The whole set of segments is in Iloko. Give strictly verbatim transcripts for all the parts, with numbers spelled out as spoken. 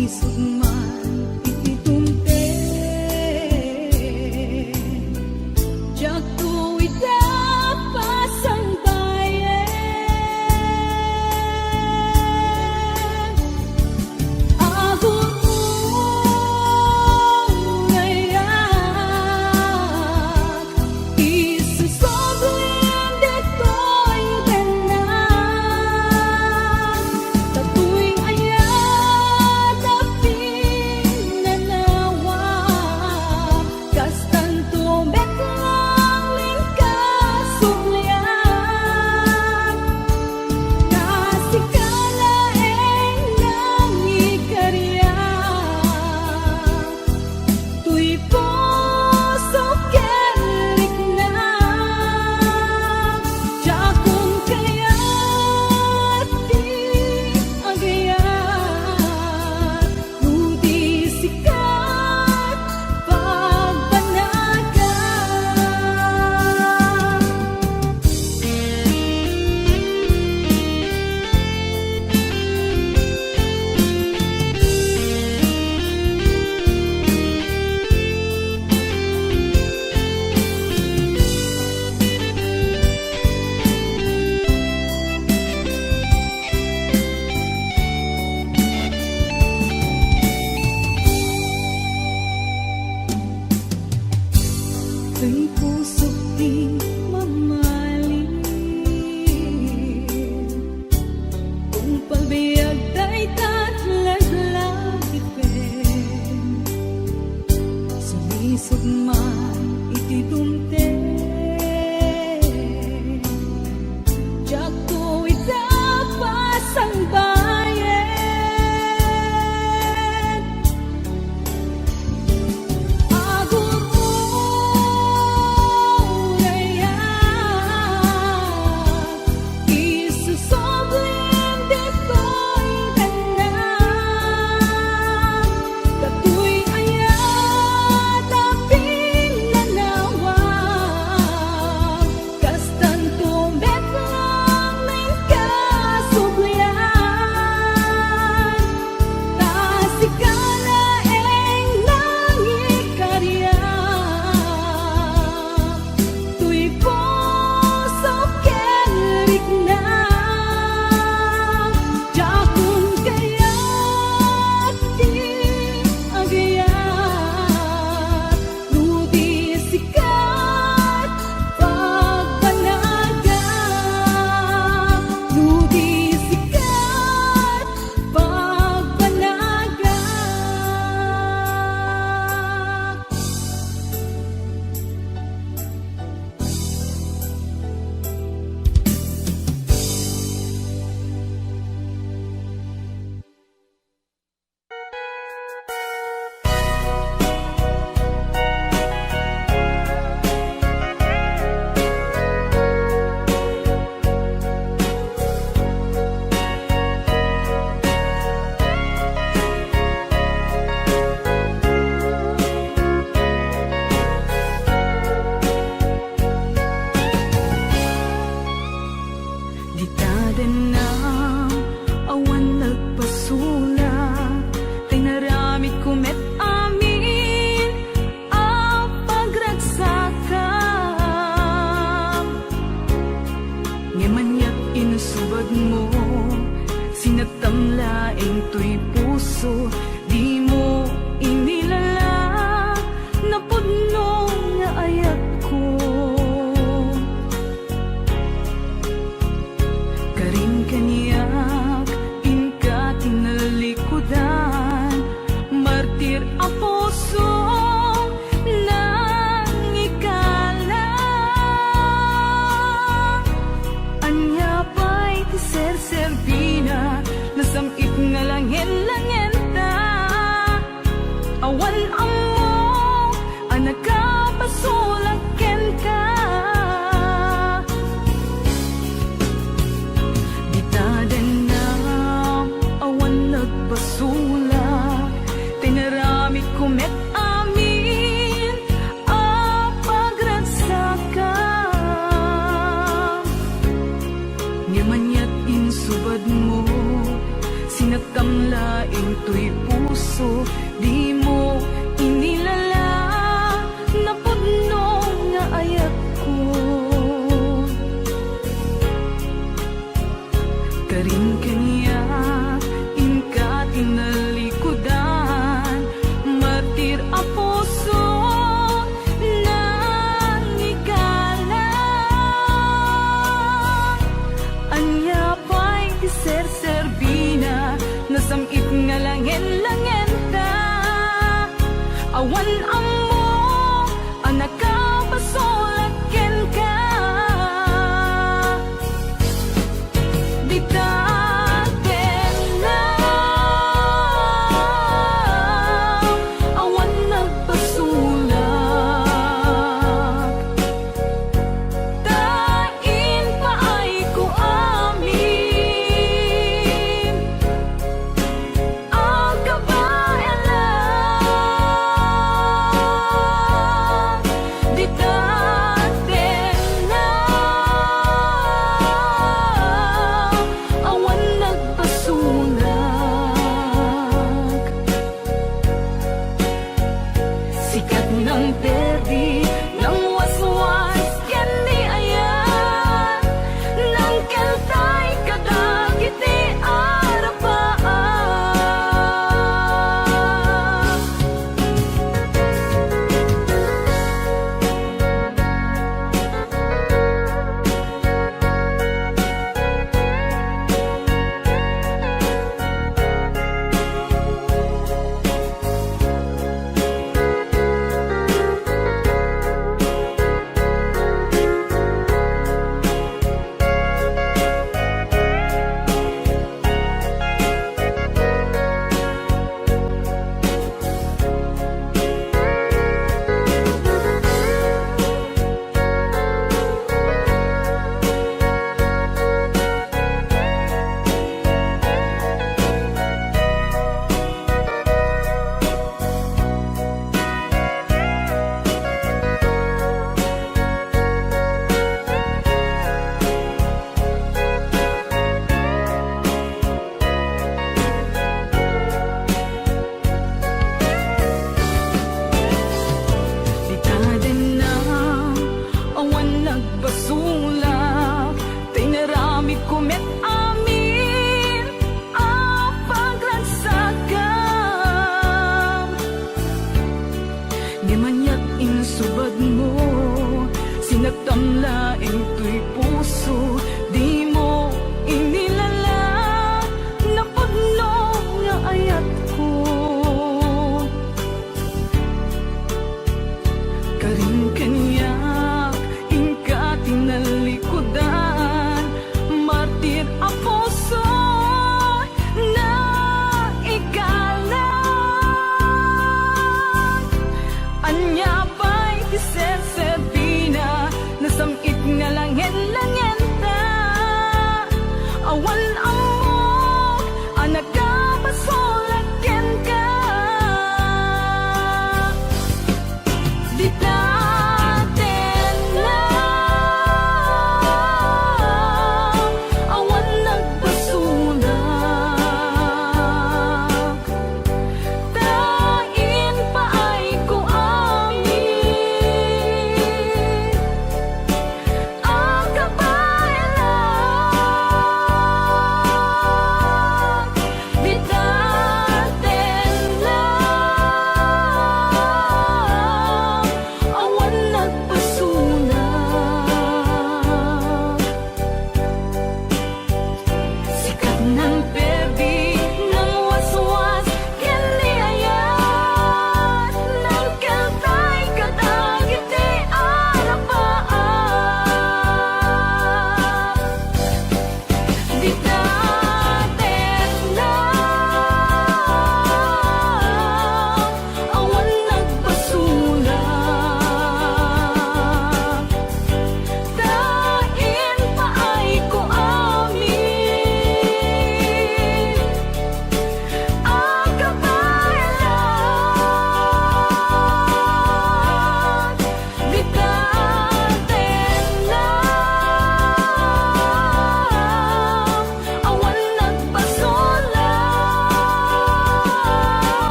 Isut' man iti tungteng, diakto ida pasangbayen. Agururayak, isusoblim ditoy bennang. Datoy aya a pinanekko.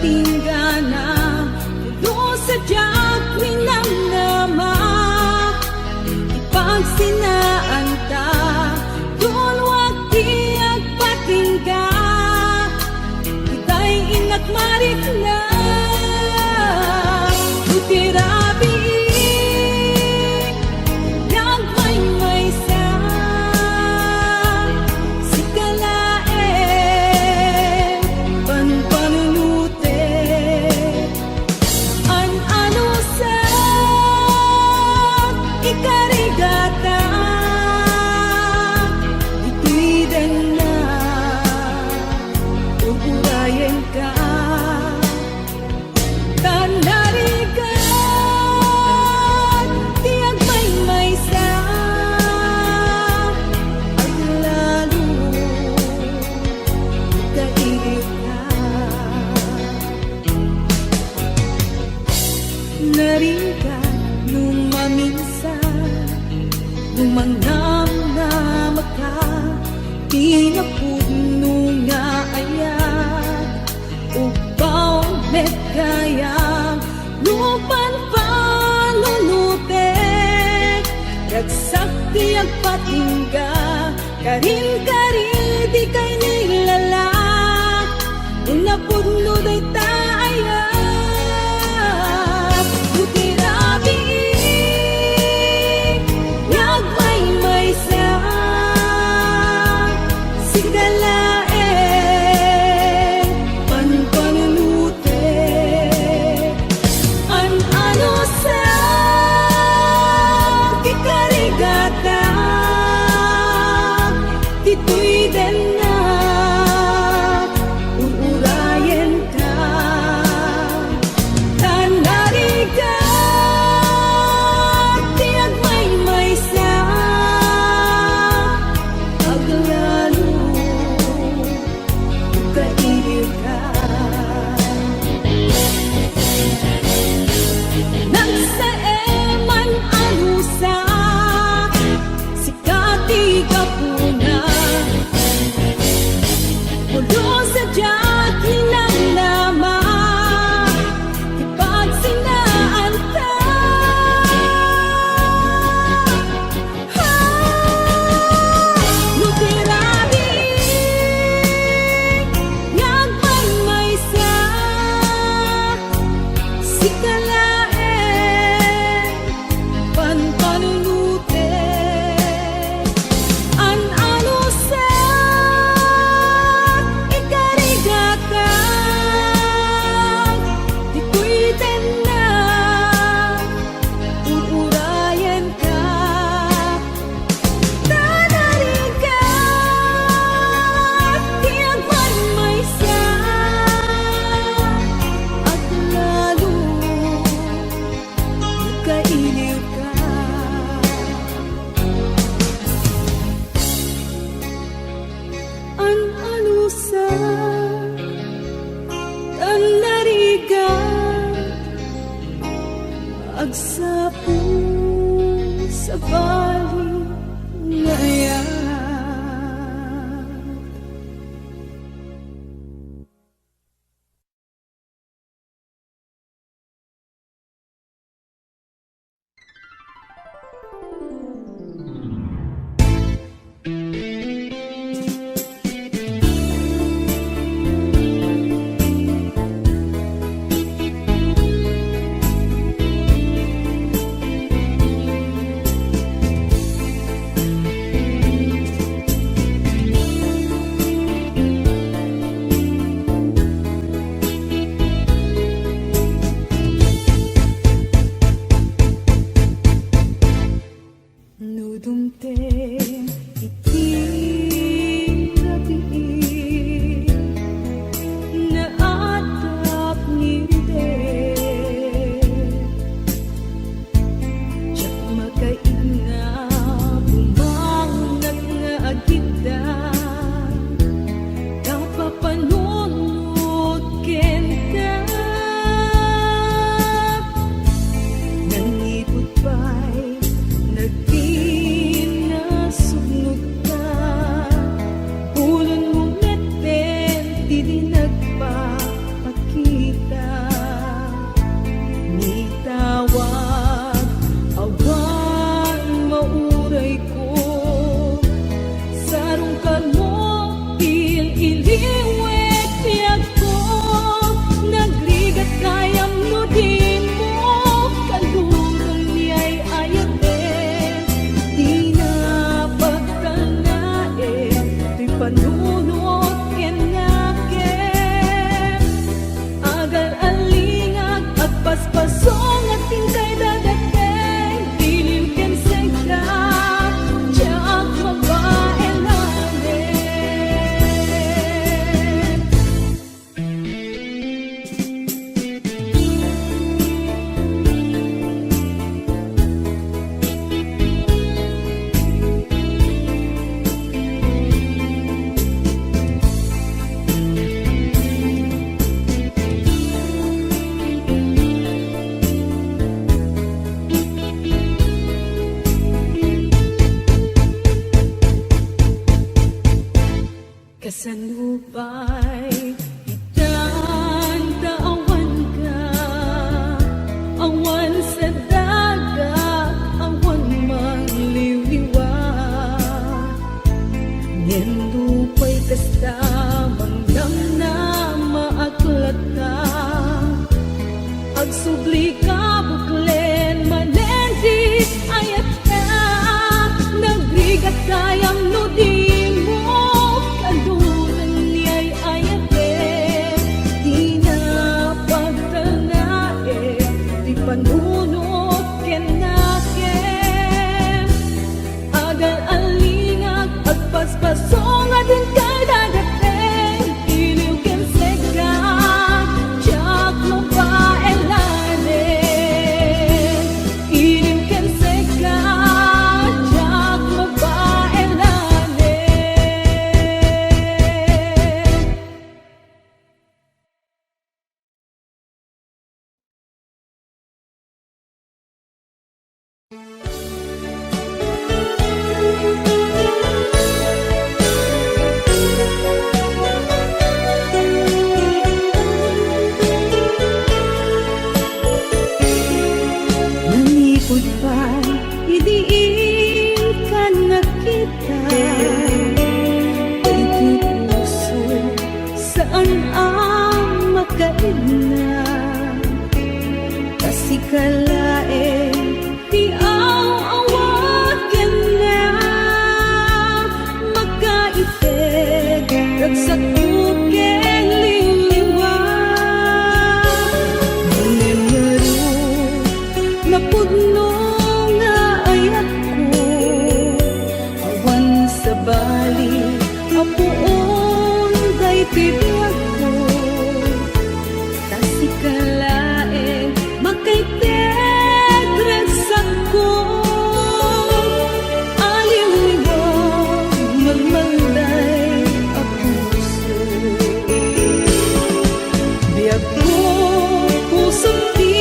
Inggana, pulos a diak minamnama, ti pagsinaanta, dunwak ti agpatingga, itay innak marikna, no ti rabii nga agmaymaysa, sika laeng panpanunotek. An-anusak, ikarigata, ditoy denna, ur-urayenka. Ta narigat ti agmaymaysa, aglalo, ikailiwka. Narigat no maminsan, no mangnamnamaka, ti napudno nga ayat, ugbaw met gayam, no panpanunotek, ragsak ti agpatingga, karin-karin ti kainilala, no napudno dayta ayat, no ti rabii nga agmaymaysa, sika laeng panpanunotek. An-anusak, ikarigata, ditoy denna, ur-urayenka. Ta narigat ti agmaymaysa, aglalo, ikailiwka. Nagsaem an-anusak, sika ti gapuna. Pulos a diak minamnama, ti pagsinaanta. Ah, no ti rabii nga agmaymaysa, sika laeng panpanunotek. An-anusak, ikarigata, ditoy denna, ur-urayenka. Ta narigat ti agmaymaysa, aglalo, ikailiwka. An-anusak, an narigat, agsapul, sabali nga ayat. No dumteng iti rabii, naadap ngirdep. Diak makaigna, bumangnak nga agidda, ta papanunot kenka. Nangiput pay, nagkinasuk Sanupay, itan ta awan ka, awan sa daga, awan mangliwliwa. Ngem nupay kasta, mangdamnama ak latta. Agsubli ka, buklen, manen di ayatka. Nagrigat gayam no dimo kadunan ni ay-ayatek. Dina pagtalnaek ti panunot ken nakem. Agal-alingak, agpaspaso nga dinka dadateng. Iliw ken seka, diak mabaelanen. Iliw ken seka, diak mabaelanen. Manipud pay idi inka nakita, iti puso saan a makaidna. Ta sika laeng ti aw-awat kenka, makaited, ragsakko ken liwliwa. Ngem ngarud, napudno nga ayatko, awan sabali a puon daytoy biagko. Ta sika laeng makaited, ragsakko. Aliwliwa, malmalday a puso. Biagko, pusom ti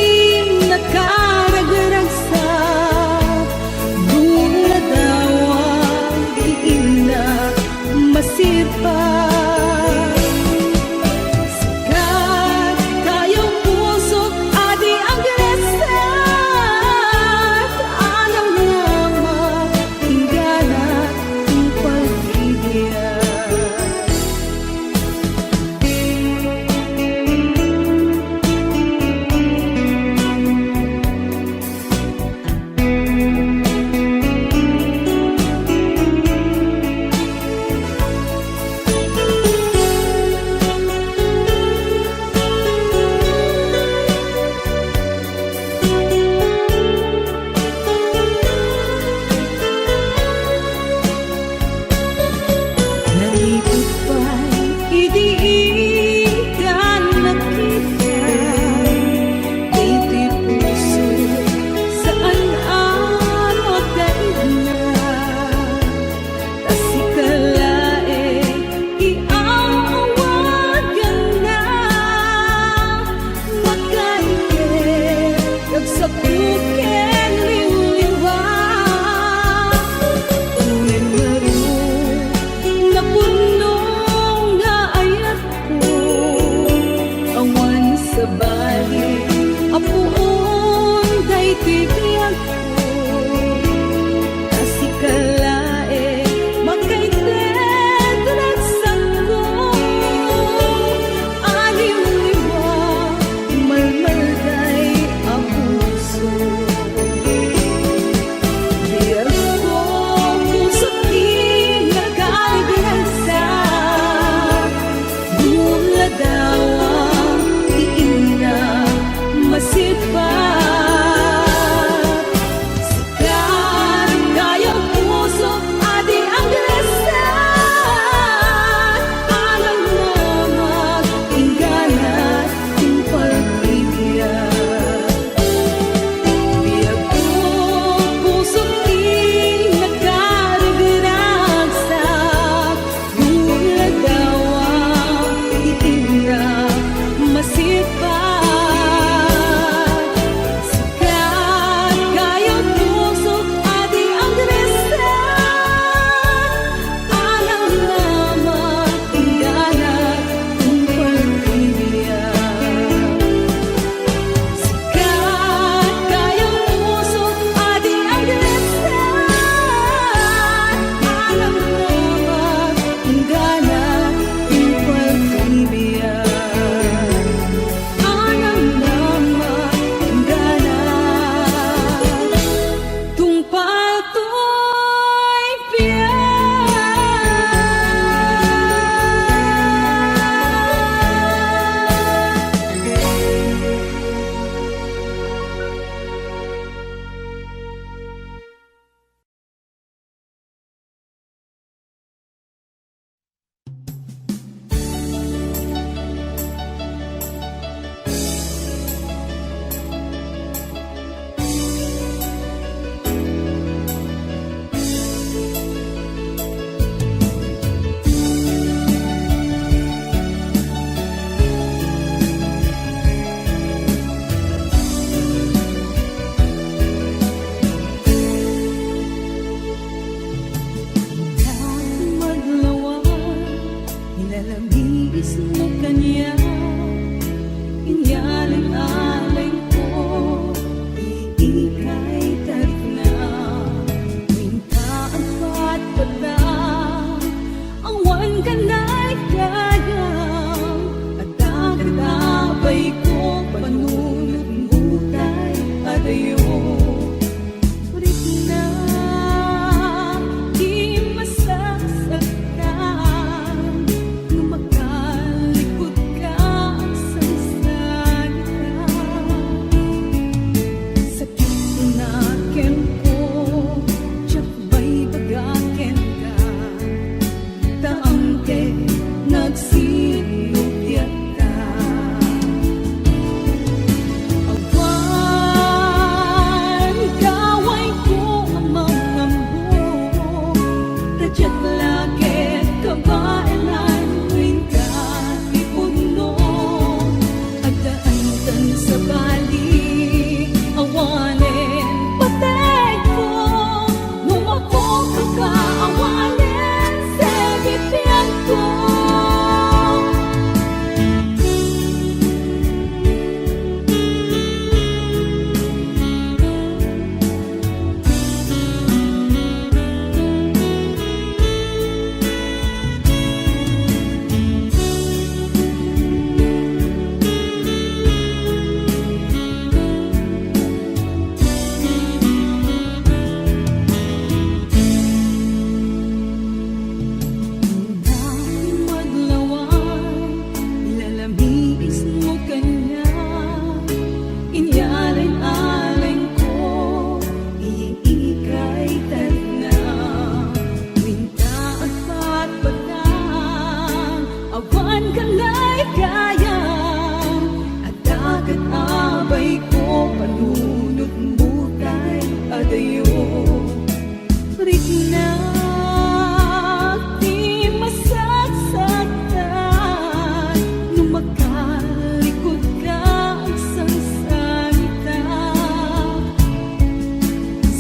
nakaragragsak. No nadawag ti innak, masirpa.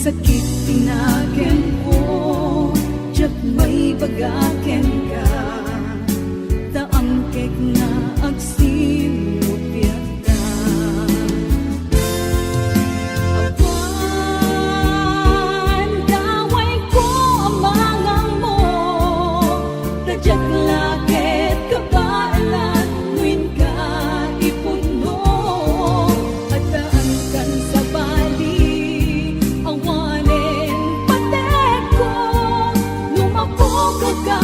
Sakit ti nakenko, diak maibaga kenka, ta angkek nga agsimmupiatta. Awan dawayko a mangango, ta diak la ket kabaelan no inka ipunno. Addaankan sabali, awanen patekko, no mapukaw ka,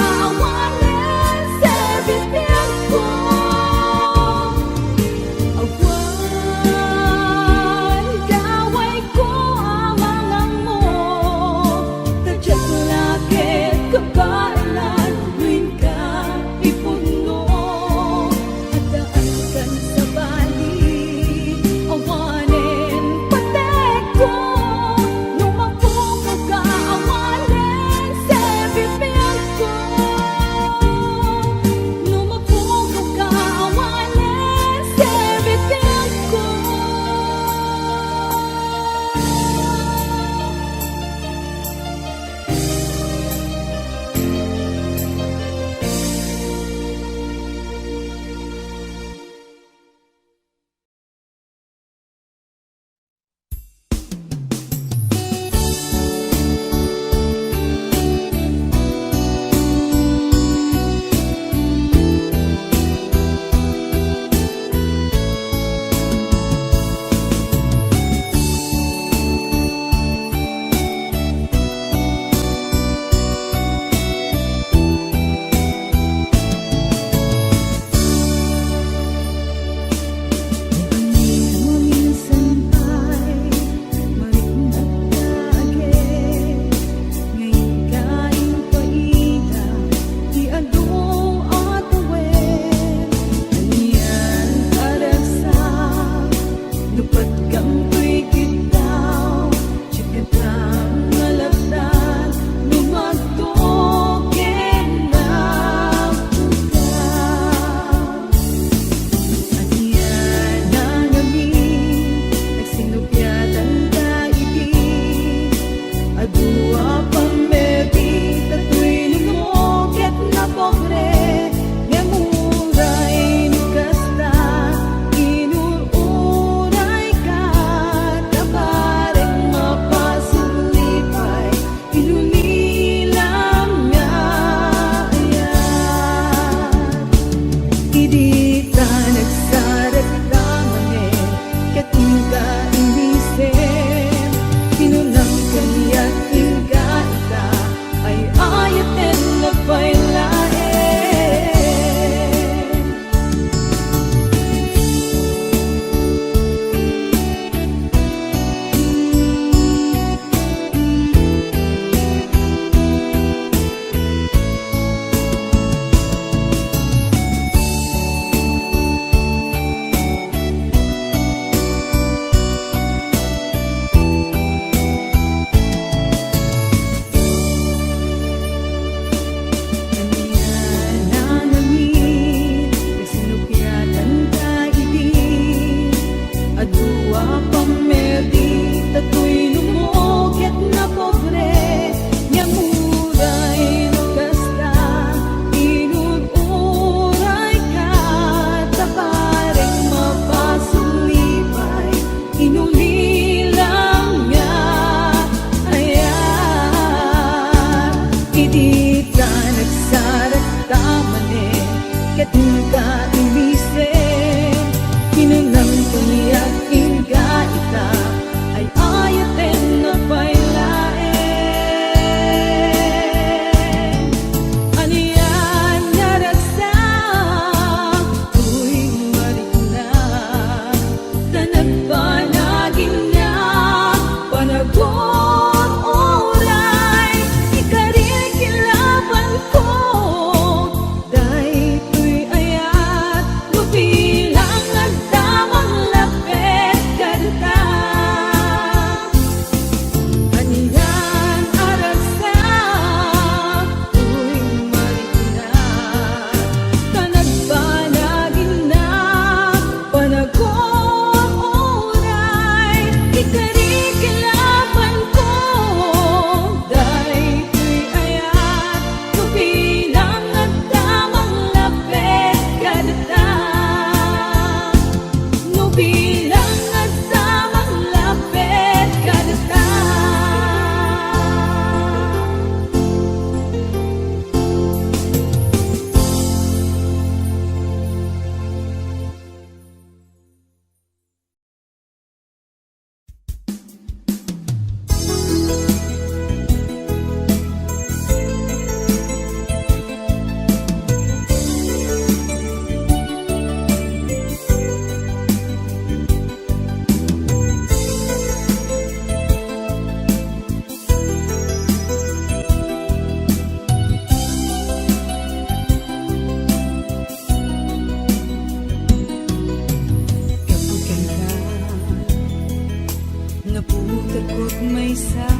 Sa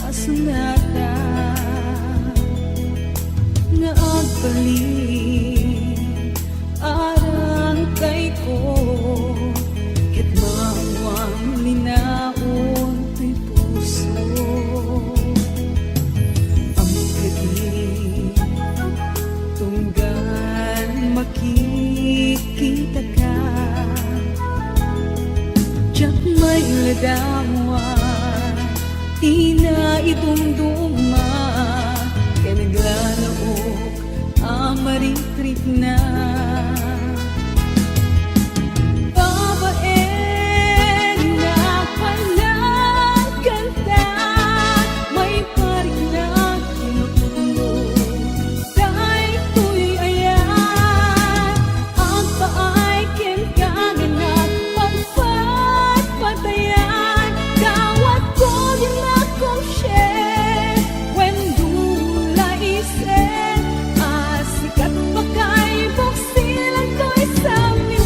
asunata nga agbalin arangkayko, ket maawam ni naon toy puso. Ammok kadi tunggal makikitaka, diak mailadawan ti naidumduma ken naglalaok a marikrikna. Babaen, napalan kanta, maiparikna kinapudno. Daytoy aya, agpaay kenka nga nagpagpatpatayan. Dawatko dinak kumsien, wen dulaisen, a sikat pakay buksilan toy samiwen.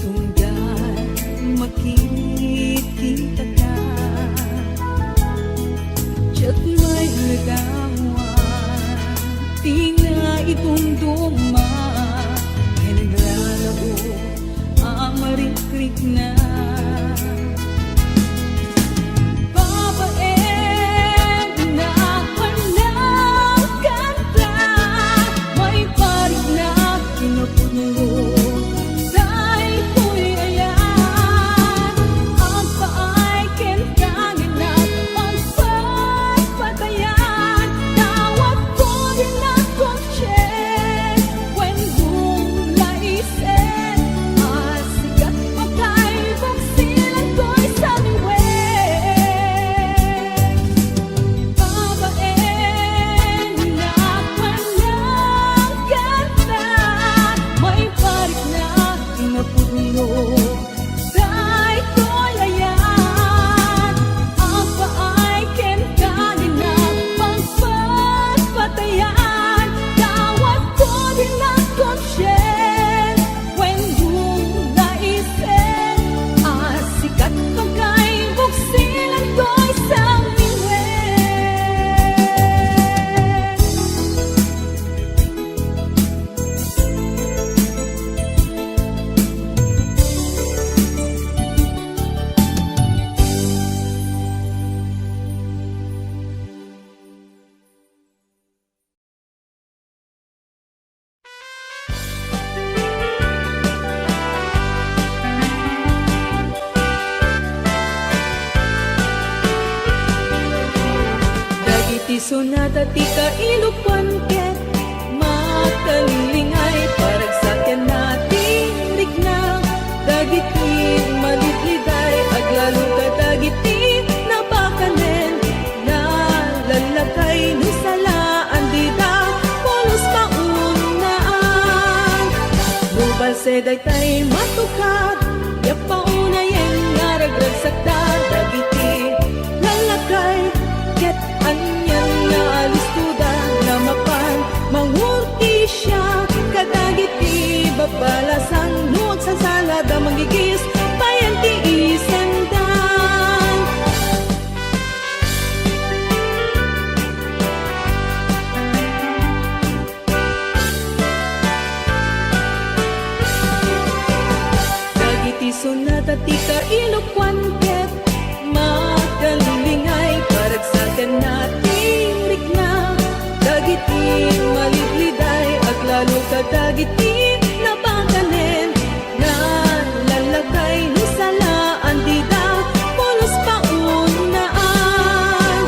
Tunggal makikitaka, diak mailadawan ti naidumduma ken naglalaok a marikrikna. Babaen, napalan kanta, maiparikna kinapudno. Daytoy aya, agpaay kenka nga nagpagpatpatayan. Dawatko dinak kumsien, wen dulaisen, a sikat pakay buksilan toy samiwen. Babaen, napalan kanta, maiparikna kinapudno. Daytoy aya, agpaay kenka nga nagpagpatpatayan. Dawatko dinak kumsien, wen dulaisen, a sikat pakay buksilan toy samiwen. Dagiti sonata ti kailokuan ket makalingay, paragsakanna ti rikna. Dagiti malidliday, aglalo kadagiti napakanen, nalallakay no salaan dida, pulos paunaan. No balse daytay matukad, diak paunayen nga ragragsakda dagiti lallakay, ket anian nga alistoda nga mapan mangurtisia kadagiti babbalasang no agsansalada, manggigis payen ti isendan. Dagiti sonata ti kailokuan ket makalingay, paragsakanna ti rikna. Dagiti malidliday, aglalo kadagiti napakanen, nalallakay no salaan dida, pulos paunaan.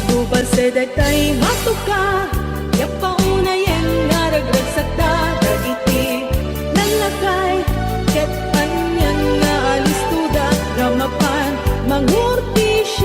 No balse daytay matukad, diak paunayen nga ragragsakda dagiti lallakay, ket anian nga alistoda nga mapan mangurtisia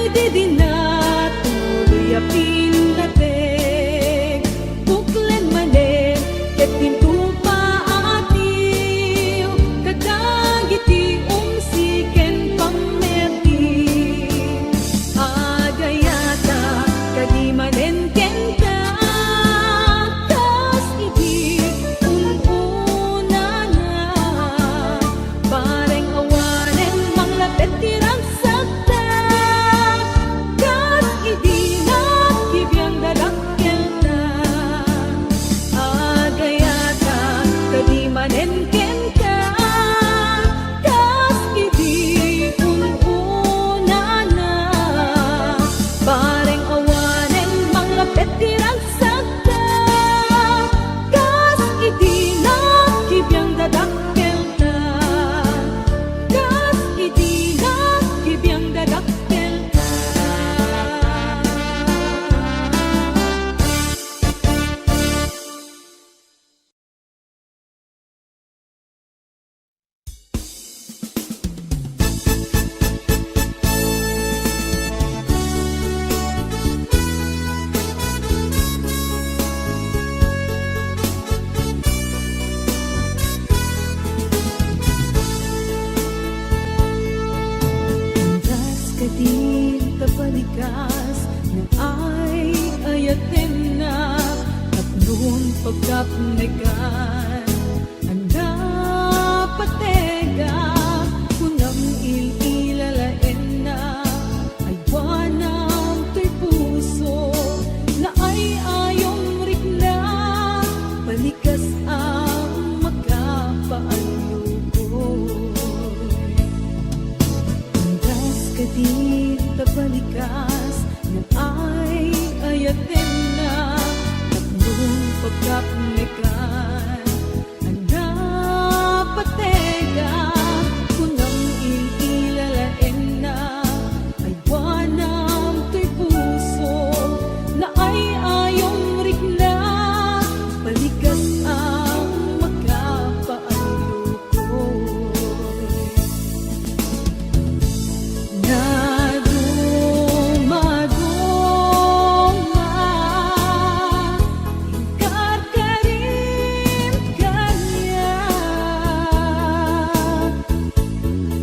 Didina tuloy a pinnateg, buklen manen ket dinto paatiw kadagiti umsi ken pammerdi. Agayata kadi manen kenka, kas idi un-unana. Bareng awanen manglapet ti ragsakta, kas idi nakibiang dadakkelta. Agayata kadi manen kenka, kas idi un-unana. Bareng awanen manglapet ti ragsakta, kas idi nakibiang dadakkelta. Kas idi nakibiang dadakkelta. Kas kadin ta balikas nga ay-ayatenna, tapnon pagkapnekan. Anda patega, kunam il-ilalaenna, aywanam toy puso, naay-ayom rikna, balikas ang makapaayukoy. Andas kadin ta balikas, nga ay-ayatenna, tapnon pagkapnekan. Anda patega, kunam il-ilalaenna, aywanam toy puso, naay-ayom rikna, balikas ang makapaayukoy. Nadumaduma, inkarkarin kaniak,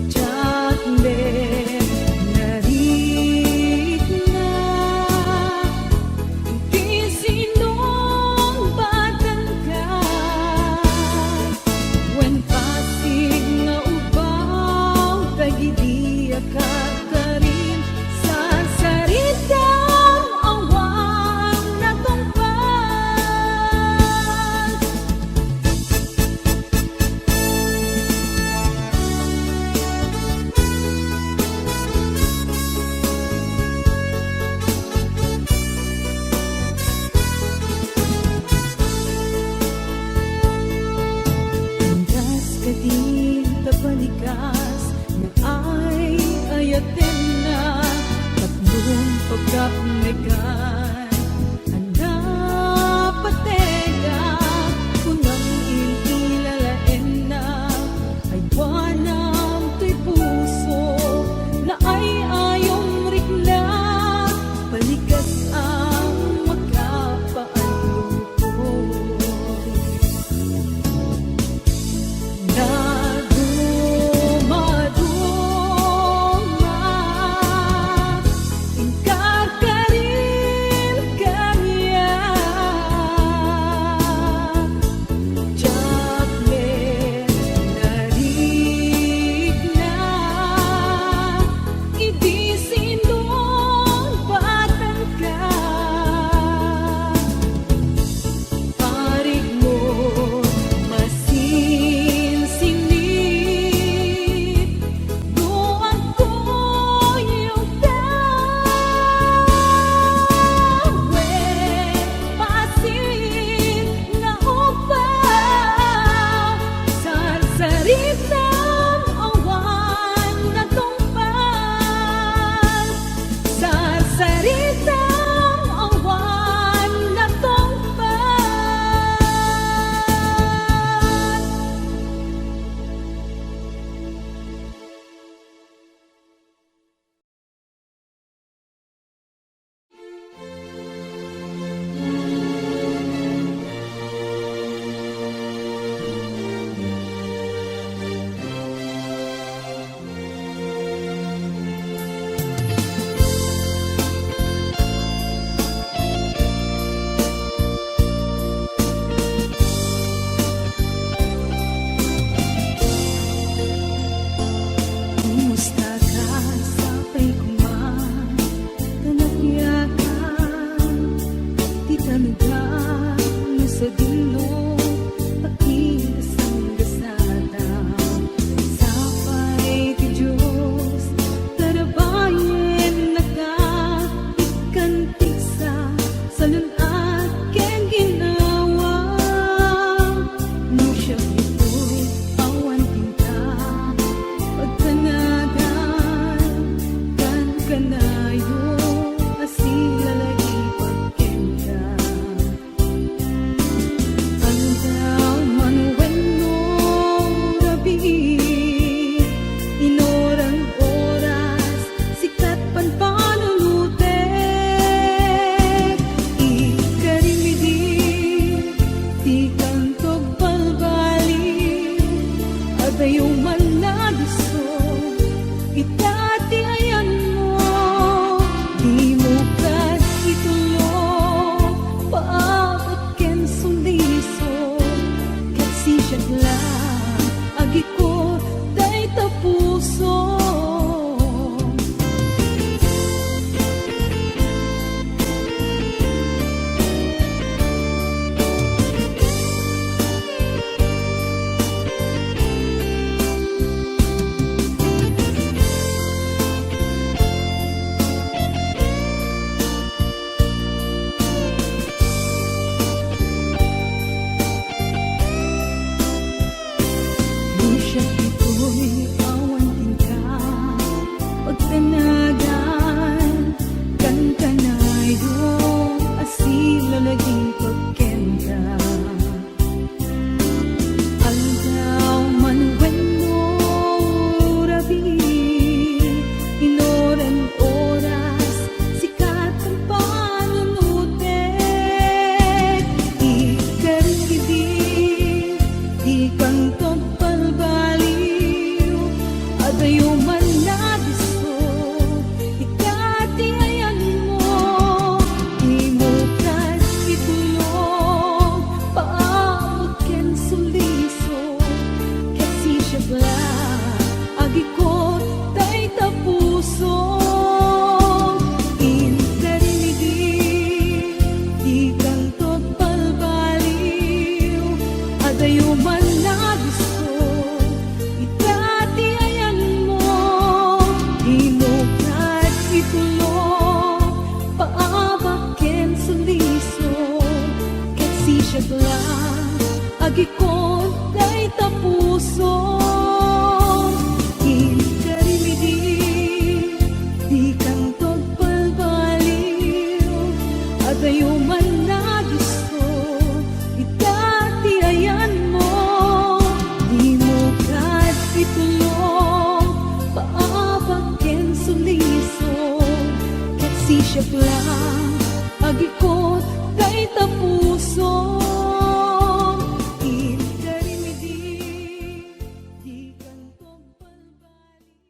diak met narikna, iti sinungbatanka. Wen pasig nga ubaw dagidi a karkarin, sarsaritam awan natungpal. Andas kadin ta balikas, nga ay-ayatenna, tapnon pagkapnekan. Anda patega, kunam il-ilalaenna, aywanam toy puso, naay-ayom rikna, balikas ang makapaayukoy. Nadumaduma, inkarkarin Agikot dayta pusom, inkarim idi, dikanto agbalbaliw, adayo man nagisto, ita ti ayanmo, dimo kad itulong, paabak ken sulisog, ket siak laeng, agikot dayta pusom, inkarim idi, dikanto agbalbaliw.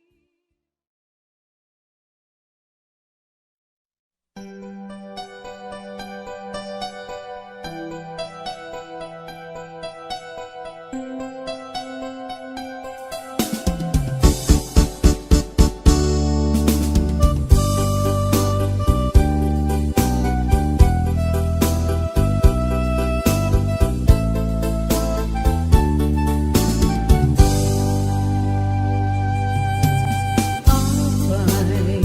Apay,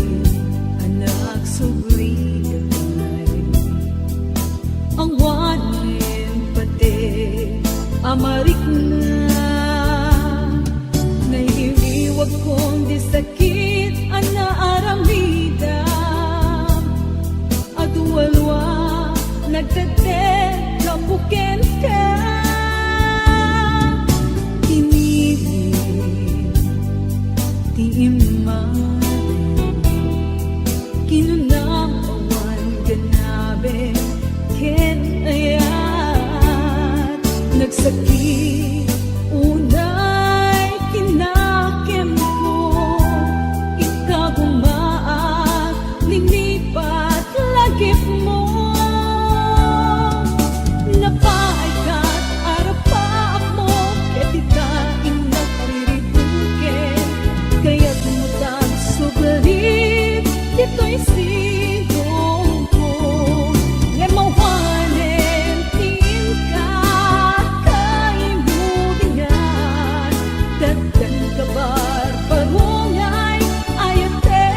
anak, subli pay. Awanen pati a marikna, nailiwagkon ti sakit a naaramidam. Adu a lua, nagtedted gapu kenka. Pinili ti immadu. Kinunam awan ganaben ken ayat. Nagsakit unay kinakemko, ikagumaak, linipat lagipmo. Napaaykat arapaapmo, ket ita innak riribuken, kayatmo ta agsubli ditoy sidongko. Ngem awanen ti inka, kaimudingan, teddenka barbaro ngay ayatek.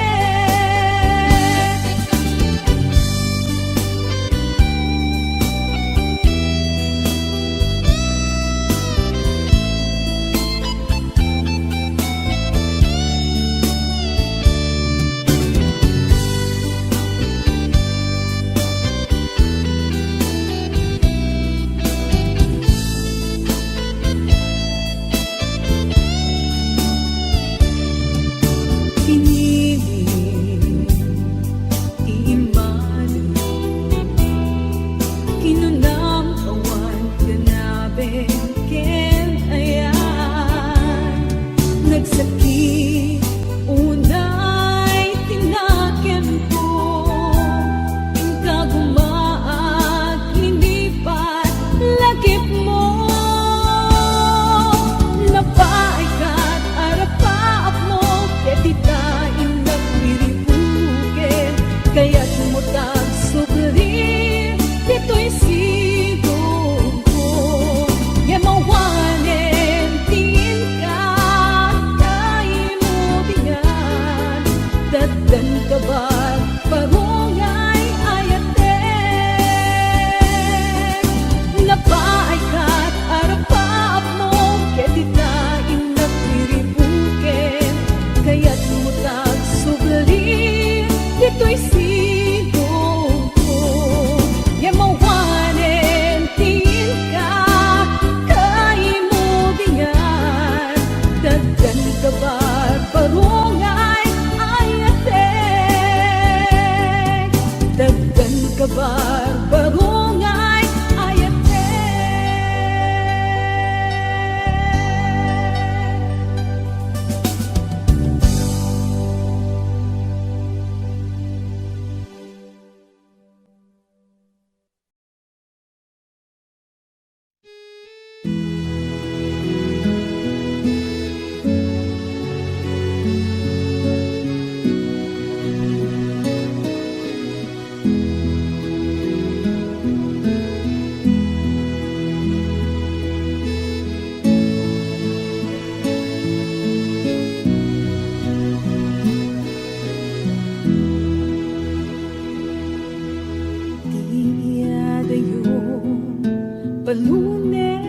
Pinili ti immadu. Kinunam awan ganaben ken ayat. Nagsakit unay ti nakemko, inka gumaak, linipat lagipmo. Napaaykat arapaapmo, ket ita innak riribuken, kayatmo ta agsubli ditoy sidongko. Ngem awanen ti inka, kaimudingan, teddenka barbaro ngay ayatek. Napaaykat arapaapmo, ket ita innak riribuken, kayatmo ta agsubli ditoy sidongko. Ngem awanen ti inka, kaimudingan, teddenka barbaro ngay ayatek. Teddenka barbaro ngay ayatek. Ti iyadayo, palunen.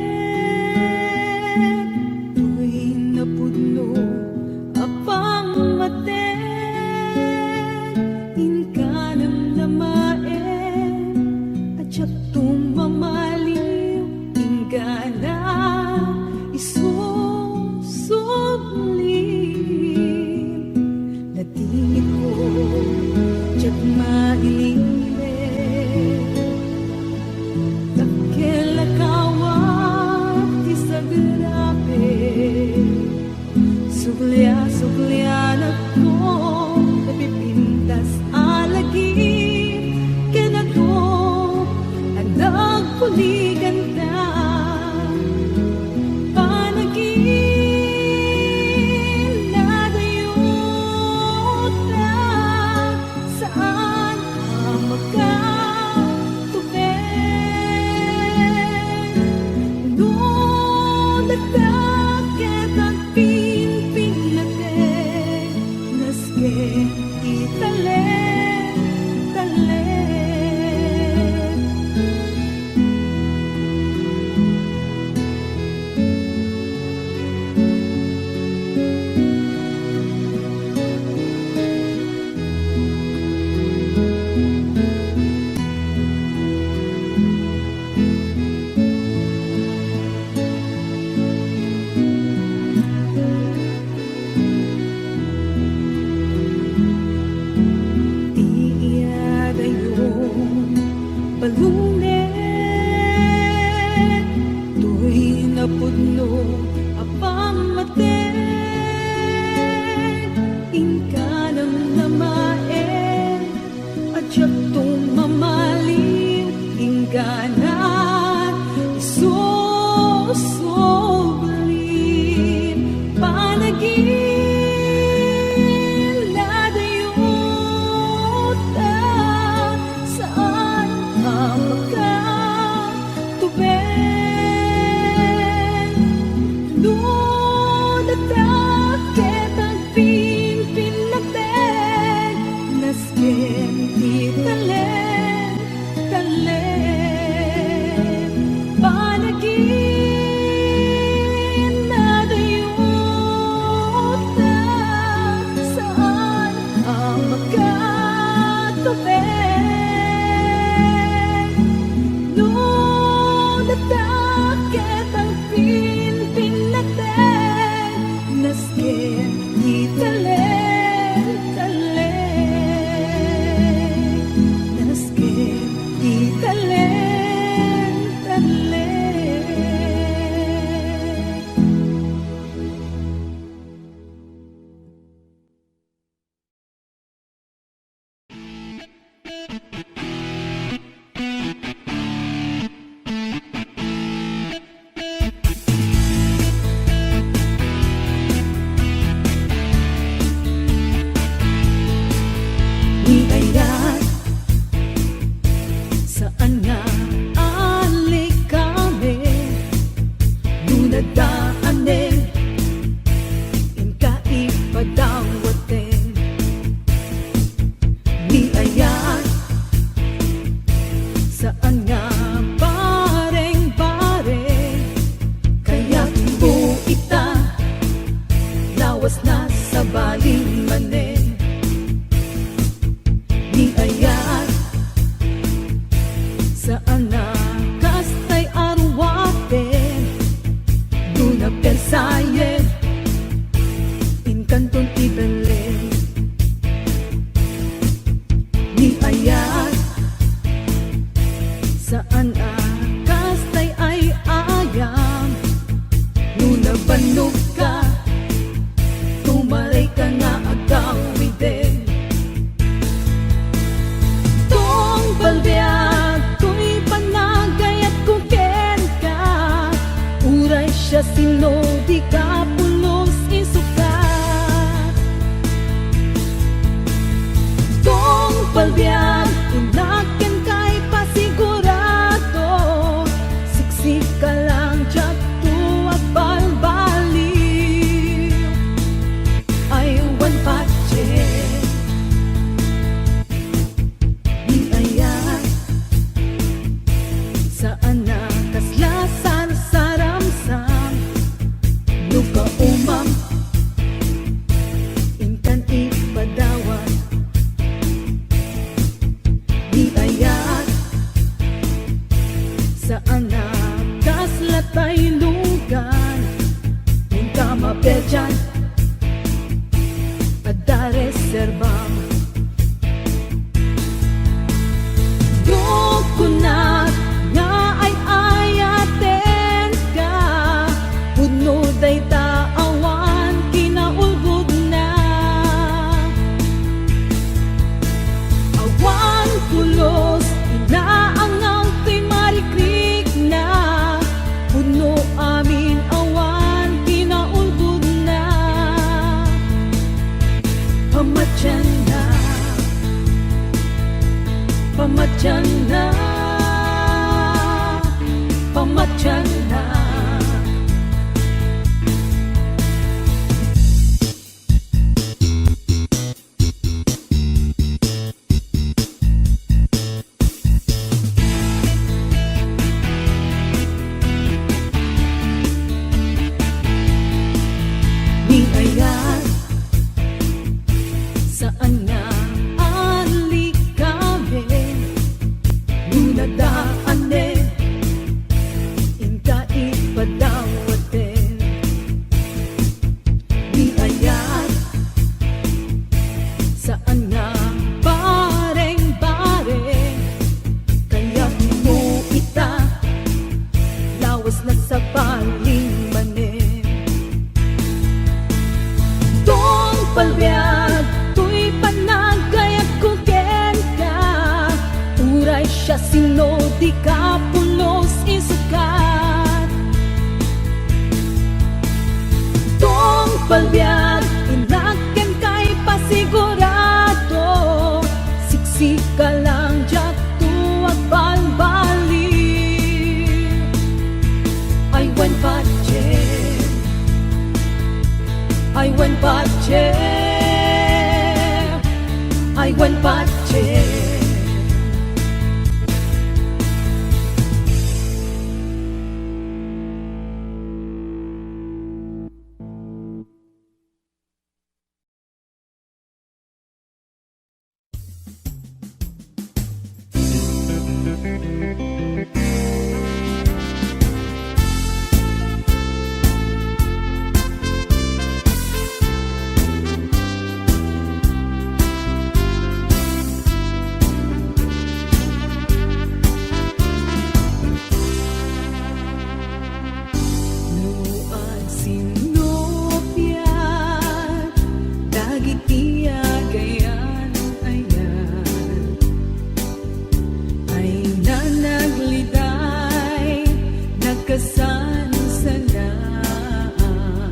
Balune, toy napudno a pammateg, inka namnamaen a diakto mamaliw, inggana isusublin. Panaginadayo ta saan a makatubeng. No nadakkel ti agpinpinnateg, nasken ti talem, talem. Panaginadayo ta saan a makatubeng. No nadakkel ti agpinpinnateg, nasken ti talem, talem. Nasken ti talem, talem. Ni ayat, saan nga alikamen, no nadaanen, inka ipadawaten. Ni ayat, saan nga bareng-bareng, kayatmo ita, lawas na sabali manen. Ni ayat, saan a kastay a ruaten, no napersayen, inkanton ti Belen. Ni ayat, saan a kastay ay-ayam, no nabannogka, tumarayka nga agawiden. Tungpalbiag toy panagayatko kenka, uray siasino ti kapulos isukat. Tungpalbiag, innak kenka ipasigurado, siksika lang diakto agbalbaliw. Awan patien. Ni ayat, saan a kasla sarsaramsam, no kaumam, inkan ipadawat. Ni ayat, saan a kasla taynugan, inka mapedian, adda reserbam. No kunak nga ay-ayatenka, pudno dayta awan kinaulbodna. Awan pulos, inaangaw toy marikrikna, pudno amin awan kinaulbodna. Pamatianna, pamatianna, pamatianna. Ni ayat, saan nga alikamen, no nadaanen, inka Sino ti kapulos isukat? Tungpal biag, innak ken kay pasigurado, siksika lang diak to agbalbaliw. I went patse. I went patse. I went patse. No agsinnupiat dagiti agayan-ayan, ay nanagli tay nakasansanaan.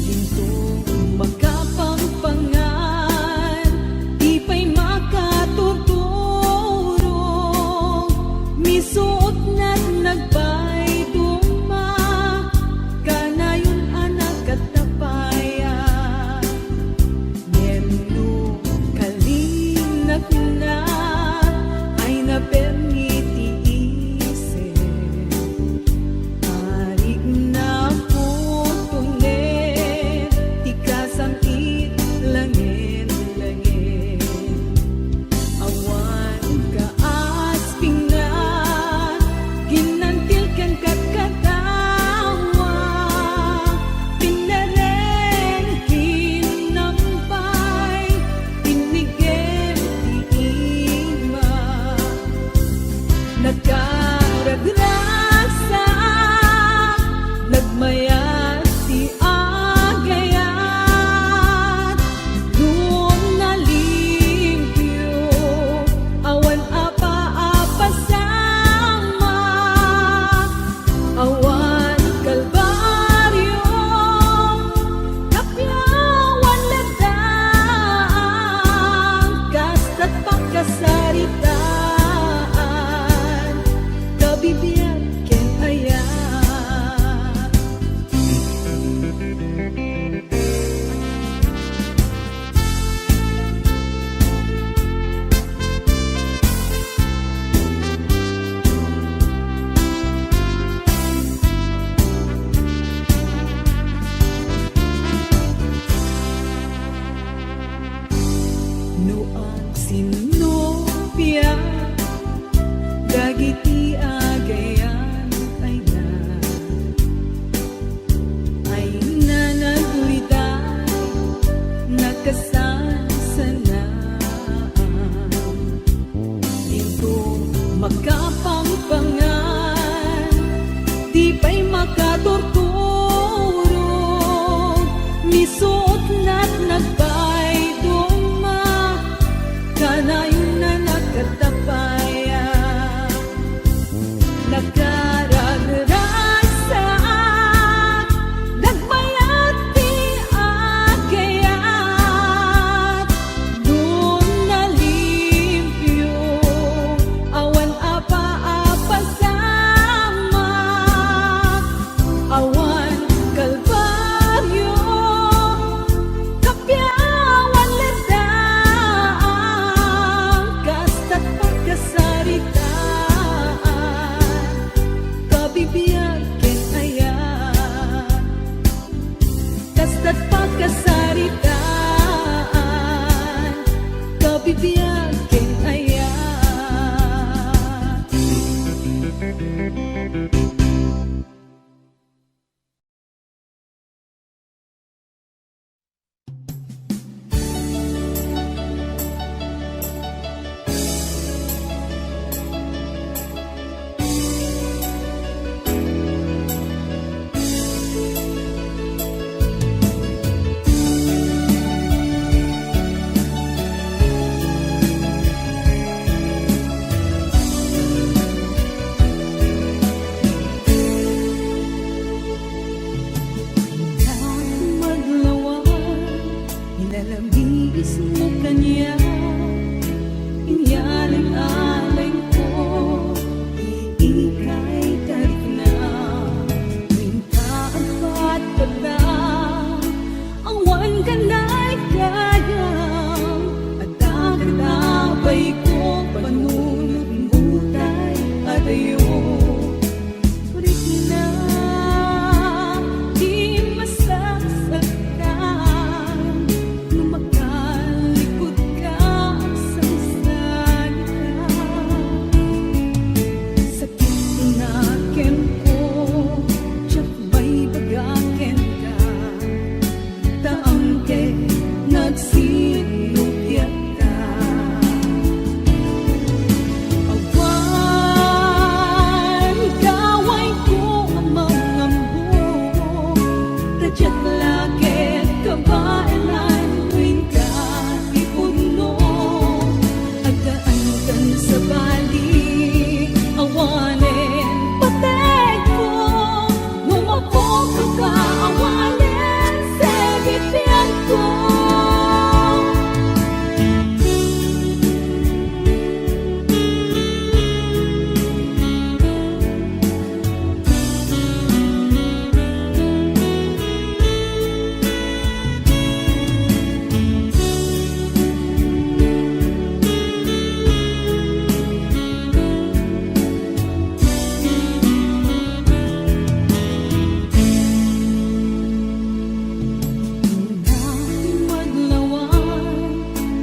Dinto makapangpangan, di pay makaturturog, misuotna nagpayduma, kanayon a nagkatapayan. Ngem no kalinakna, ay napermi ti isip. Arigna putonen ti kasam-it langen-langen. Awan kaaspingna, ginnantil ken kadkadawa, pinnereng, kinnampay, pinnigem ti ima. Nagkaragrasa, nagmayat ti agayat. No nalimpio, awan a papasamak. Awan kalbario, kapiawan ladang, kasta't pakasaritaan, kabibiag ken ayat. No agsinnupiat dagiti agayan-ayan, ay nanagli tay nakasansanaan. Dinto makapangpangan, di pay makaturturog, misuotna nagpayduma, kanayon a nagkatapayan. Nagkaragrasa, nagmayat ti agayat. No nalimpio, awan a papasamak. Awan kalbario, kapiawan ladang, kasta't pakasaritaan, kabibiag ken ayat. Kasta't pakasaritaan, kabibiag ken ayat. Ay ko panunot butay adayo. Rikna, di masaksaktan no makalikod ka agsansalita. Sakit na kenko, diak maibaga kenka. Ta angkek nga agsinnupiatta. Awan gawayko a mangammo, ta diak la ket kabaelan no inka ipudno. Addaankan sabali, awanen patekko. No mapukaw ka, awanen sebipianko. Madlawan,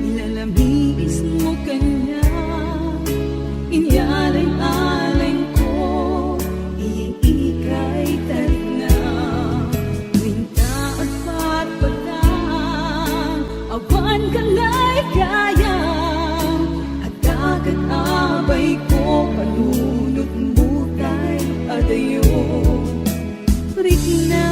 ilalamiismo kaniak, inyalay-alayko, ikay tarigna. Winta agpatpatang, awan kalay gayam, adda ket abayko, panunot butay adayo. Rikna,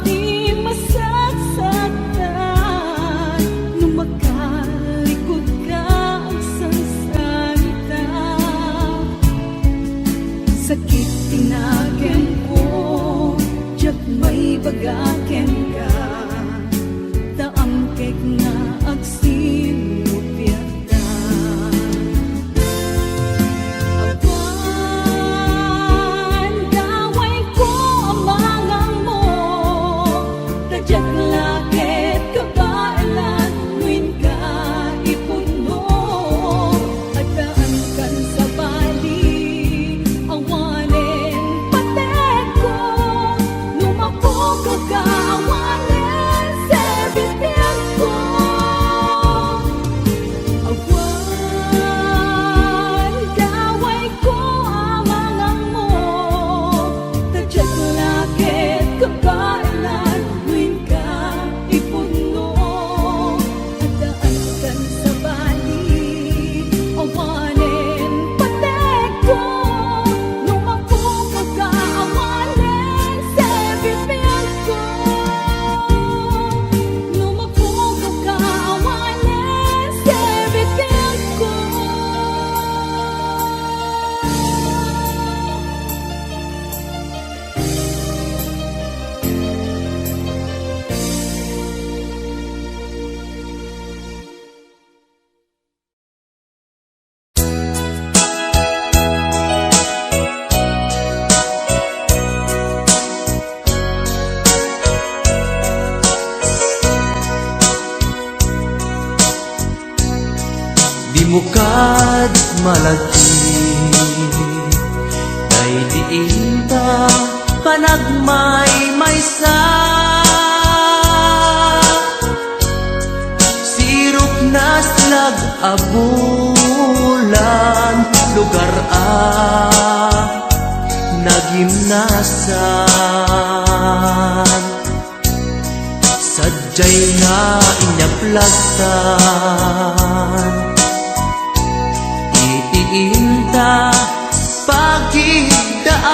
di masaksaktan no makalikod ka agsansalita. Sakit ti nakenko, diak maibaga kenka, ta angkek nga agsinnupiatta. Awan gawayko a mangammo, ta diak la ket kabaelan no inka ipudno. Addaankan sabali, awanen patekko, no mapukaw ka, awanen sebipianko. Awan gawayko a mangammo, ta diak la ket kabaelan no inka ipudno. Addaankan sabali, awanen patekko, no mapukaw ka, awanen sebipianko. No mapukaw ka, awanen sebipianko. Di mo kad malagip, tay diinta panagmaymaysa. Sirok naslag a bulan, lugar a nagimnasan. Sadiay nga inyaplastan iti inta pagidaan.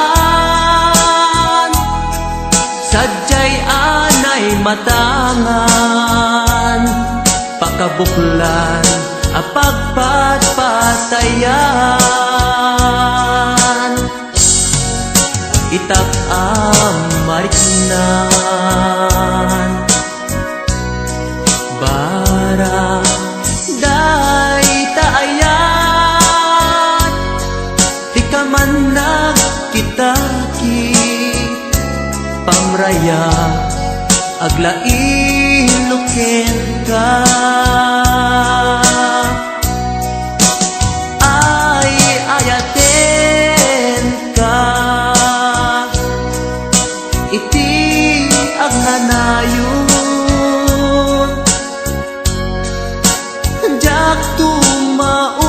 Sadiay anay matangan, pakabuklan a pagpatpatayan. Itak a mariknan, barang dayta ayat, ti kaman nagkitaki, pamraya, aglailo kenka. Tumauma,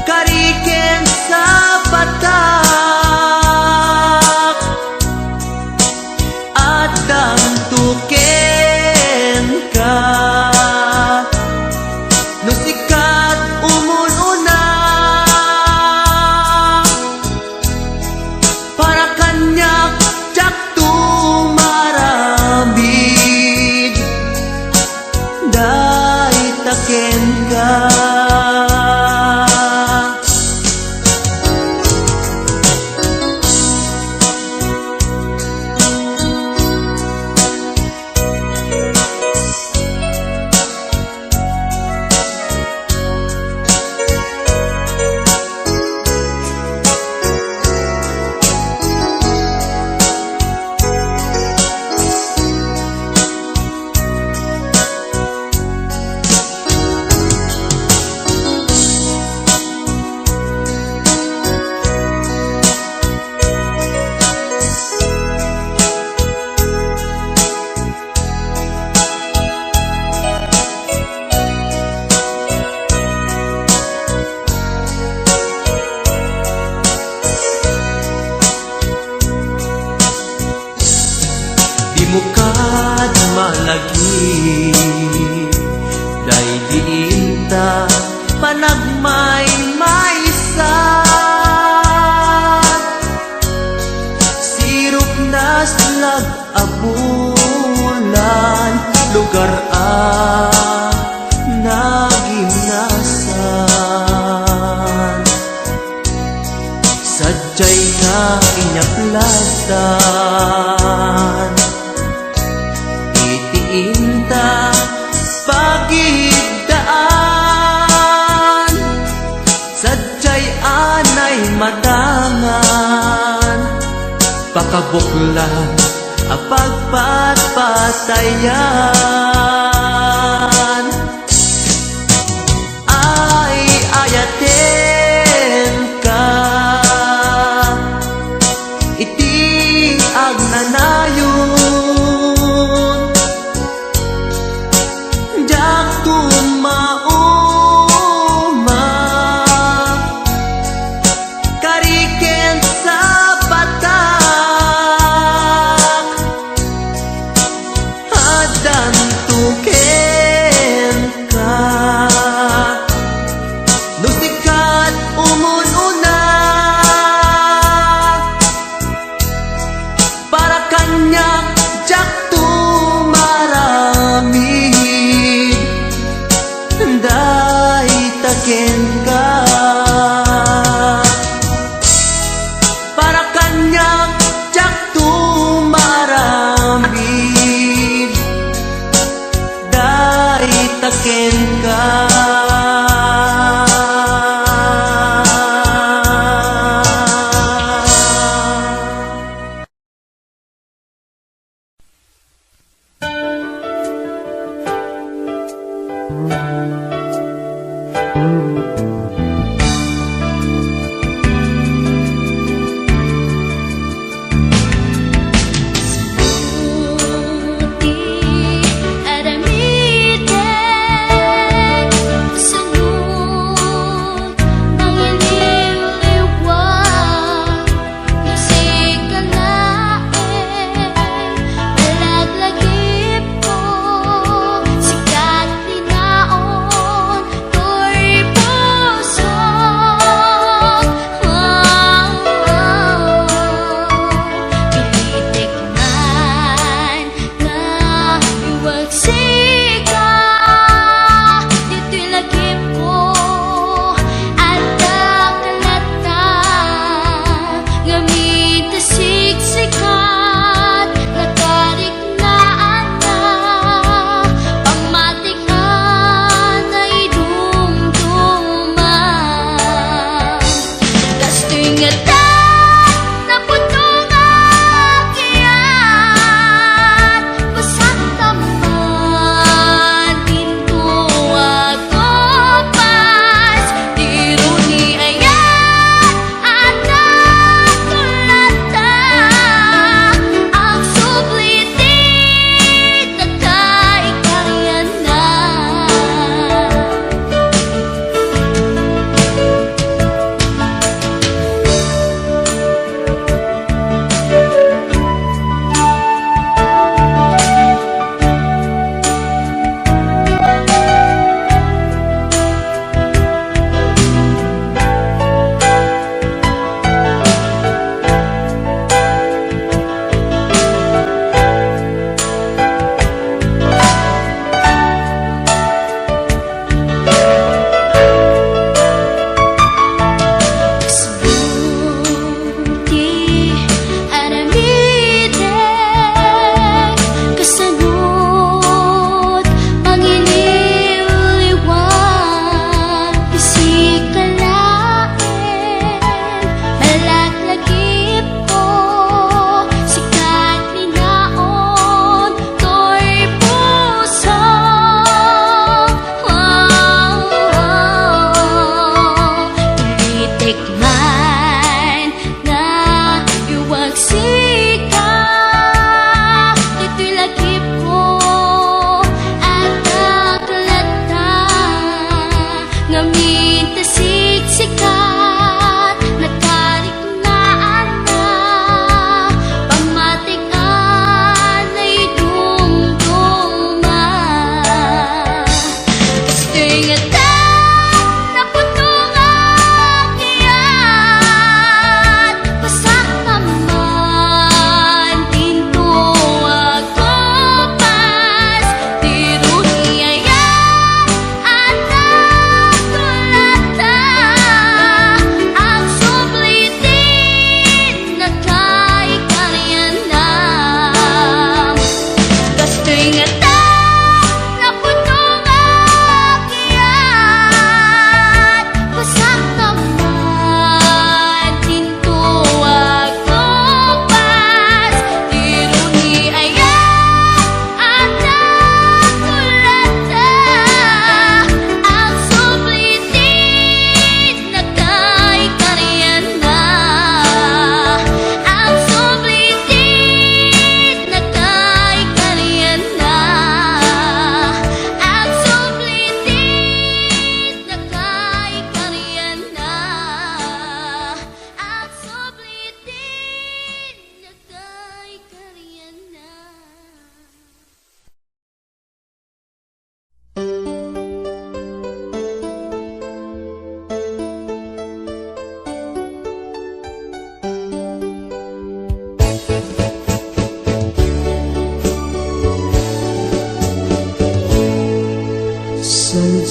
kari ken sapatak, addanto kenka. No sika ti umun-una, para kaniak, diakto maaramid, dayta kenka. Dimo kad malagip, daydi inta panagmaymaysa. Sirup na slag a bulan, lugar a nagimnasan. Sadiay nga inyaplastan iti inta pagiddaan. Sadiay anay matangan, pakabuklan a pagpatpatayan. Ay-ayatenka iti agnanayon. Diakto mauma, kari ken sapatak, addanto kenka. No sika ti umun-una, para kaniak, diakto maaramid, dayta kenka. Para kaniak, diakto maaramid, dayta kenka.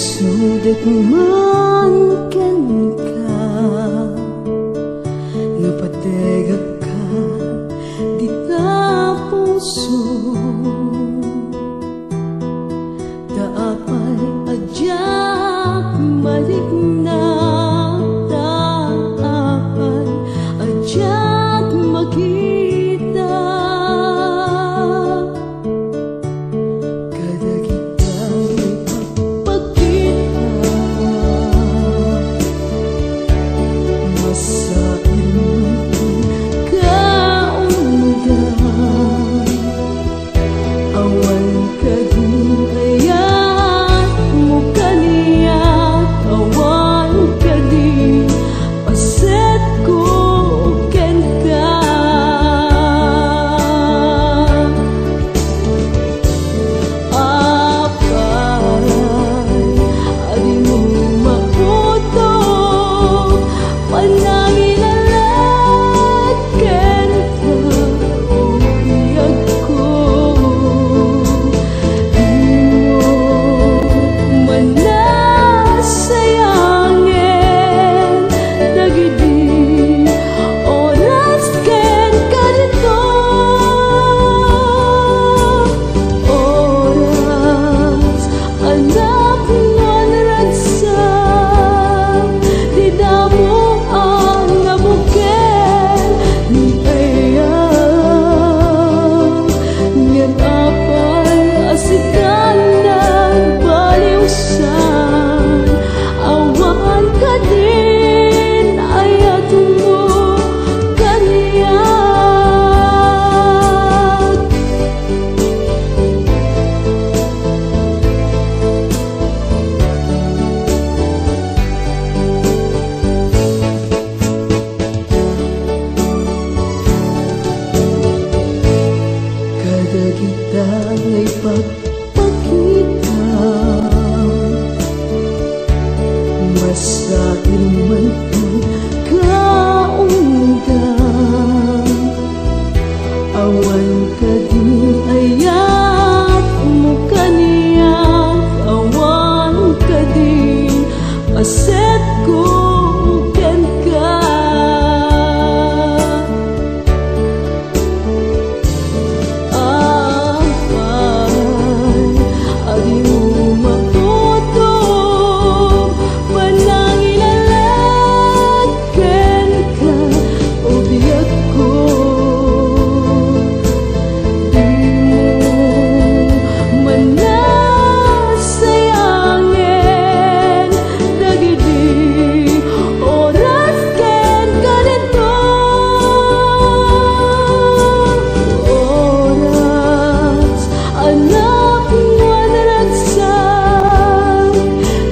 Sudet man kenka, napategakka dita puso. Ta apay a diak malikna, ta apay a diak makita. Kadagita ipagpakita, masain ka uneg. Awan kadi ayatmo kaniak, awan kadi pasetko kenka. Apay a dimo maputo, panangilalaad kenka, o biagko. Dimo manasayangen dagidi oras ken kadto. Oras a napnoan ragsak, dida mo a nabukel ni ayam. Ngem apay a sika nagbaliwsan, awan kadin ayatmo kaniak. Kadagita nga ipagpakita, masain man kaungan. Awan kadin ayatmo kaniak, awan kadin pasetko kenka. Apay a dimo maputo, panangilalaad kenka, o biagko. Dimo manasayangen dagidi oras ken kadto. Oras a napnoan ragsak,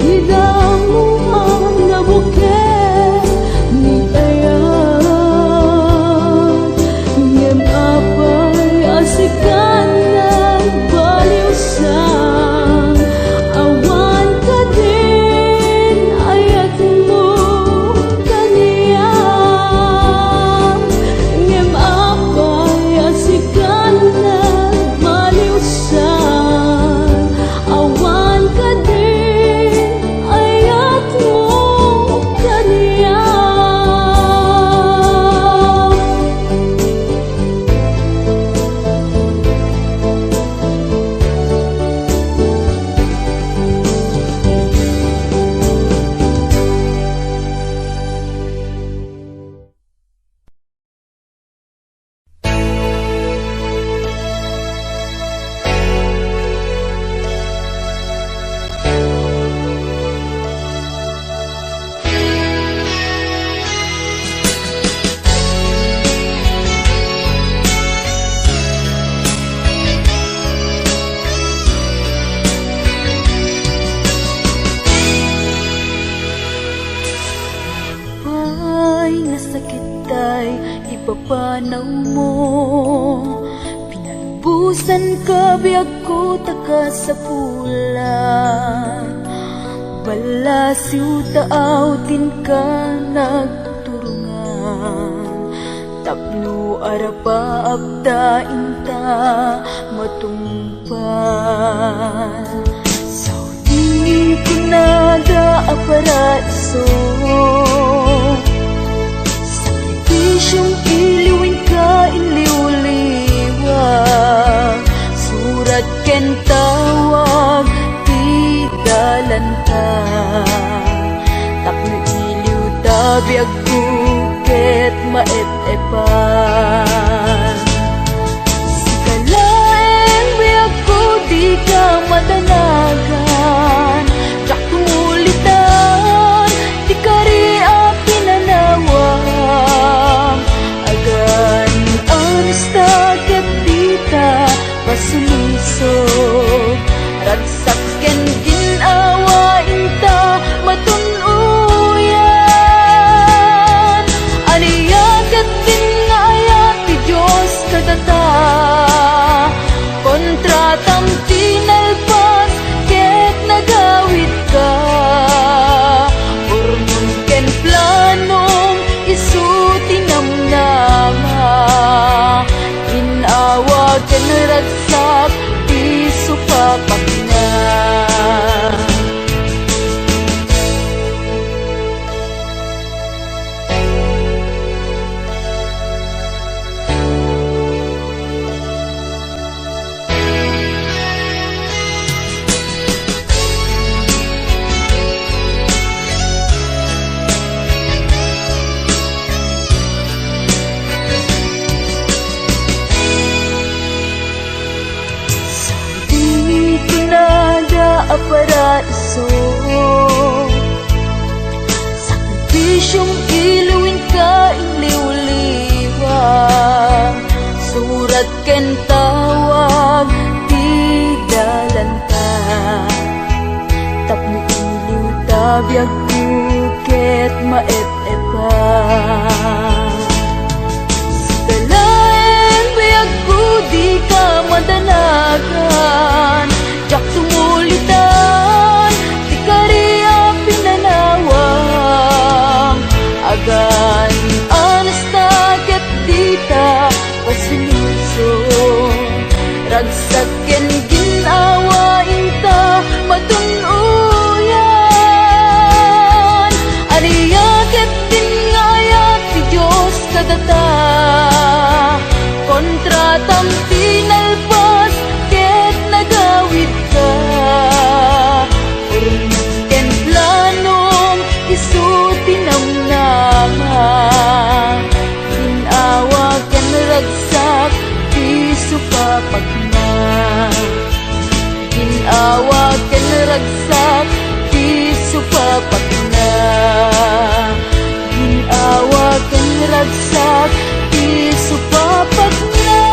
dida mo a nabukel ni ayam. Ngem apay a sika nagbaliwsan, awan kadin ayatmo kaniak. Ngem apay a sika nagbaliwsan, awan kadin ayatmo kaniak. Apay nga sakit tay ipapanawmo, pinalubosanka biagko ta kasapulan. Ballasiw ta awtenka nagturongan, tapno arapaap ta inta matungpal. Saudi Kunada a paraiso, sakrifisiom iliw inka inliwliwa, surat ken tawag ti dalanta, tapno iliw ta biagko ket maep-epan. Sika laeng biagko, dika madanagan, diak tumulitan ti kari a pinanawam. Agan-anusta ket dita pasulisog, ragsak ken gin-awainta matun-oyan. Ania ketdin nga ayat ti Dios kadata? Kontratam ti nalpas ket nagawidka. Urnom ken planom isu ti namnama. Gin-awa ken ragsak ti supapakna. Ditoy nada a paraiso, sakrifisiom iliw inka inliwliwa, surat ken tawag ti dalanta, tapno iliw ta biagko ket maep-epan. Sika laeng biagko, dika madanagan, diak tumulitan ti kari a pinanawam. Agan-anusta ket dita pasulisog, ragsak ken gin-awainta matun-oyan. Ania ketdin nga ayat ti Dios kadata? Kontratam ti nalpas ket nagawidka. Urnom ken planom isu ti namnama. Gin-awa ken ragsak ti supapakna. Gin-awa ken ragsak ti supapakna. Gin-awa ken ragsak ti supapakna.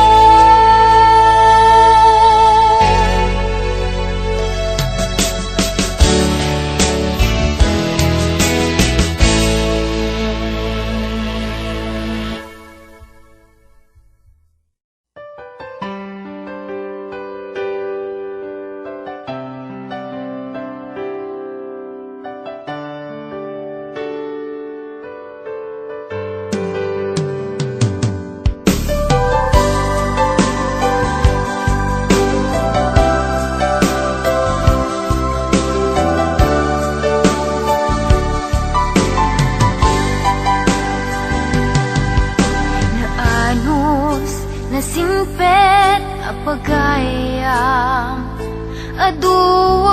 Naanus, nasingpet a pagayam. Adu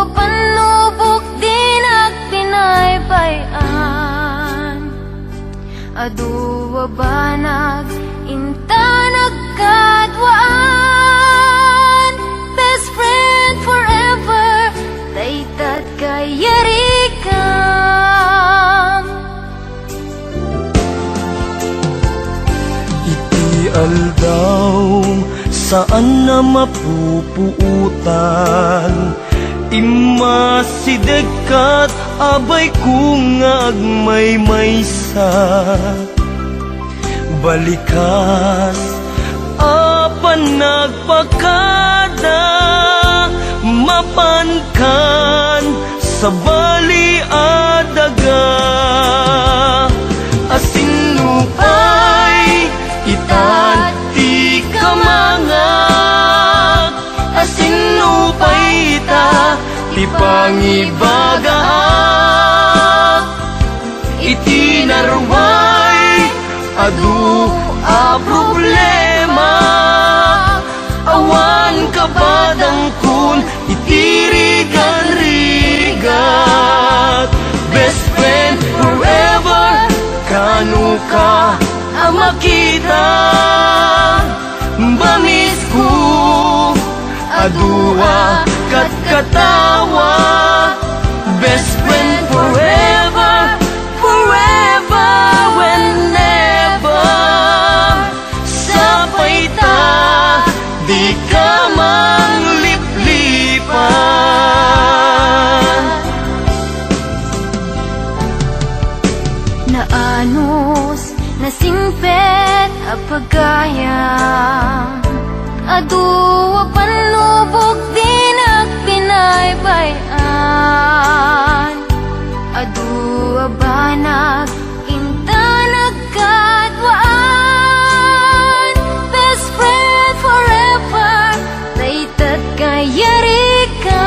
a pannubok dinak binaybay-an. Adu a banag inta nagkaduaan. Best friend forever, dayta ti kayarikan. Iti aldaw, saan a mapupuotan, immasidegkat, abayko nga agmaymaysa. Balikas a panagpakada, mapankan sabali a daga. Asinno pay ita ti kamangak? Asinno pay ita Ti pangibagaak iti narway, adu a problema. Awan kabadangkon iti rigan-rigat. Best friend forever, kano ka a makita? Bamisko, adu a katkatawa. Best friend forever, forever, whenever. Sapay ta, di ka mangliplipan. Naanus, nasingpet a pagayam. Adu a pannubok ti nagpinaybay-an. Adu a banag inta nagkaduaan. Best friend forever, dayta ti kayarikam.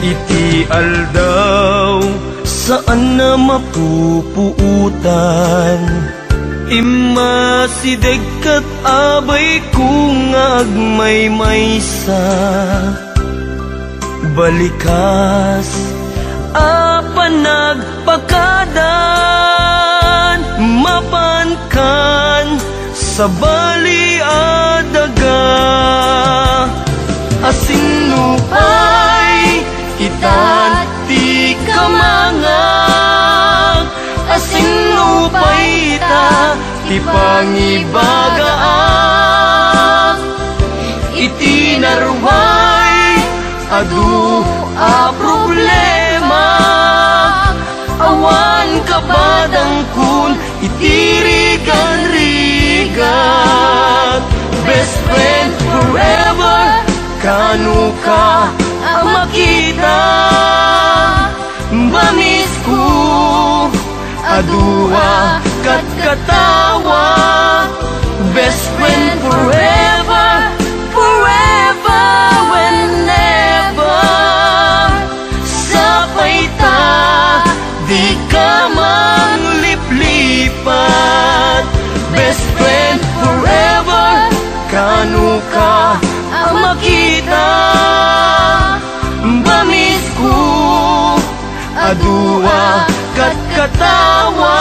Iti aldaw, saan a mapupuotan. Immasideg ket abayko nga agmaymaysa. Balikas a panagpakadan, mapankan sabali a daga. Asinno pay ita ti kamangak? Asinno pay ita ti pangibagaak? Iti narway, adu a problema. Awan kabadangkon iti rigan-rigat. Best friend forever, kano ka a makita? Bamisko, adu a katkatawa. Best friend forever, forever, whenever. Sapay ta, di ka mangliplipat. Best friend forever, kano ka a makita? Bamisko, adu a katkatawa.